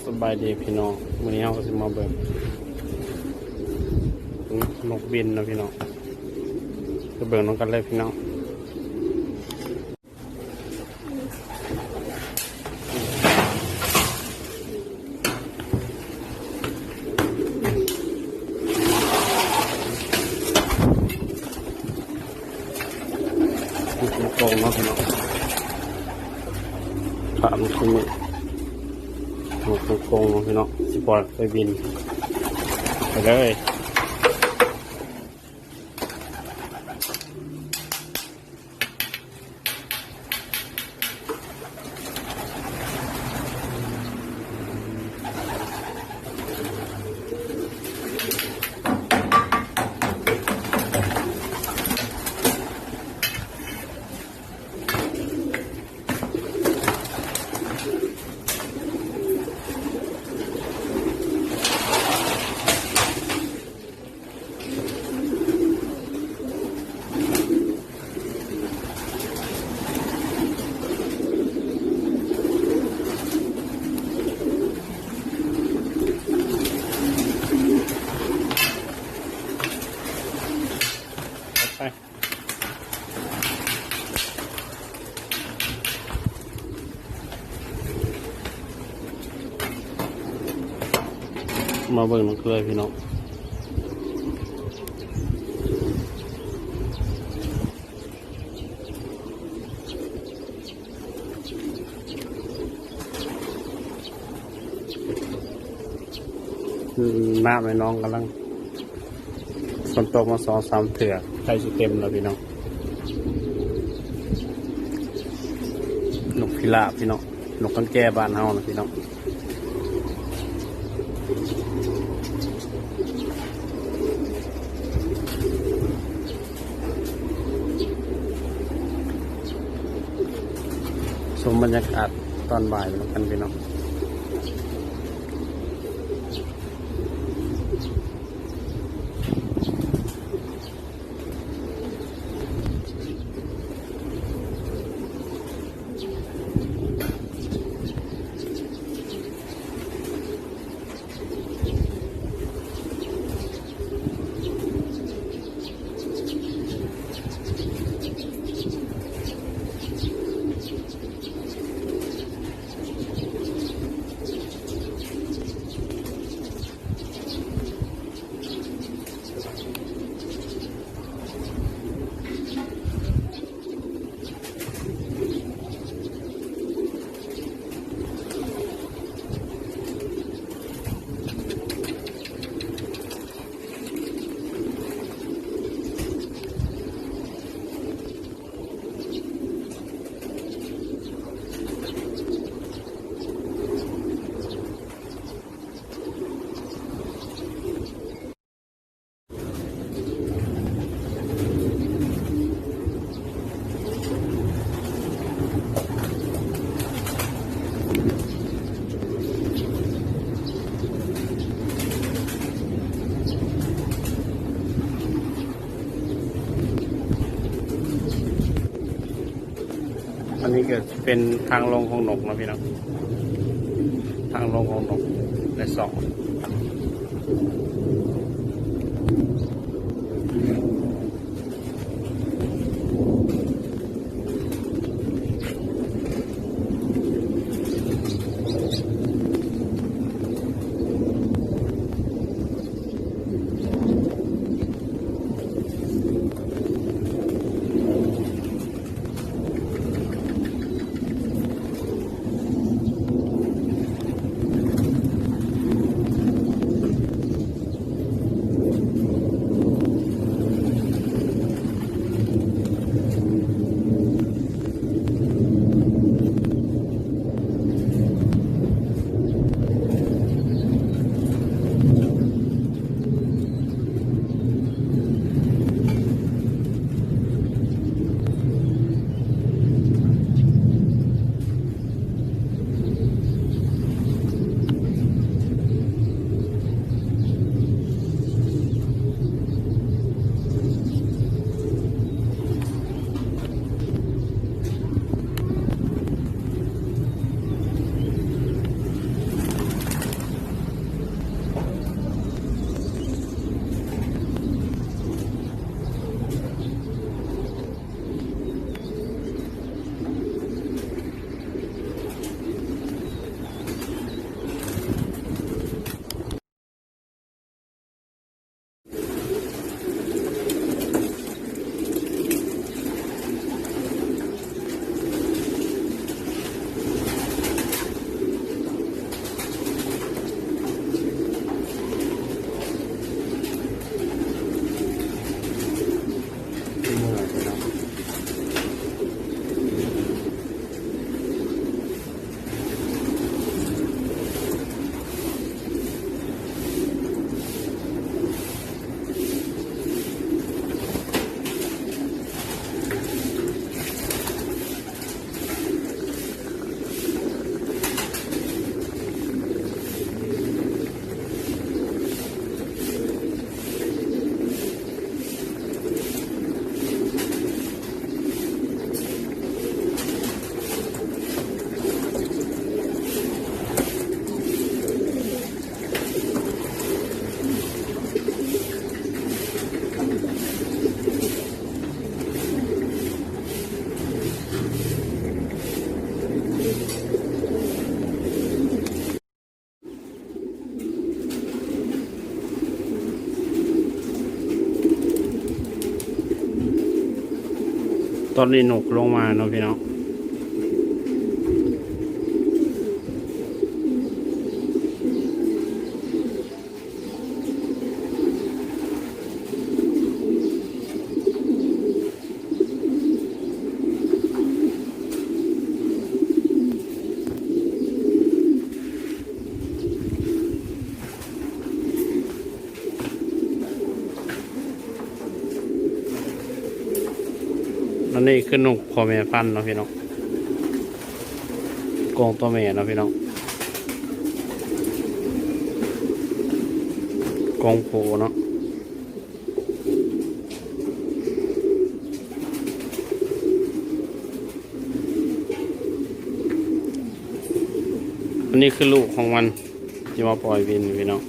ສະບາຍດີພີ່ນ້ອງ, ມື້ນີ້ເຮົາກໍຊິມາເບິ່ງນົກບິນເນາະພີ່ນ້ອງ, ໄປເບິ່ງນຳກັນເລີຍພີ່ນ້ອງ. ນົກຕົງເນາະພີ່ນ້ອງ, ຖາມຄືມື້ ນົກຕົງເນາະພີ່ນ້ອງ, ຊິປ່ອຍໄປບິນ ໄປເລີຍ. ມາເບິ່ງນຳເກືອພີ່ນ້ອງ. ນ້ຳໃນໜອງກຳລັງ ຝົນຕົກມາສອງສາມເທື່ອ ໃກ້ຊິເຕັມແລ້ວພີ່ນ້ອງ. ນົກພິລາບພີ່ນ້ອງ, ນົກກັນແກ້ບ້ານເຮົານະພີ່ນ້ອງ. ຊົມບັນຍາກາດຕອນບ່າຍນຳກັນພີ່ນ້ອງ. ອັນນີ້ກໍເປັນທາງລົງຂອງນົກເນາະພີ່ນ້ອງ, ທາງລົງຂອງນົກໄດ້ສອງ. ເ ຕອນນີ້ນົກລົງມາເນາະພີ່ນ້ອງ. ອັນນີ້ຄືນົກພໍ່ແມ່ພັນເນາະພີ່ນ້ອງ, ກອງຕົວແມ່ເນາະພີ່ນ້ອງ, ກອງຜູ້ເນາະ. ອັນນີ້ຄືລູກຂອງມັນທີ່ມາປ່ອຍບິນພີ່ນ້ອງ.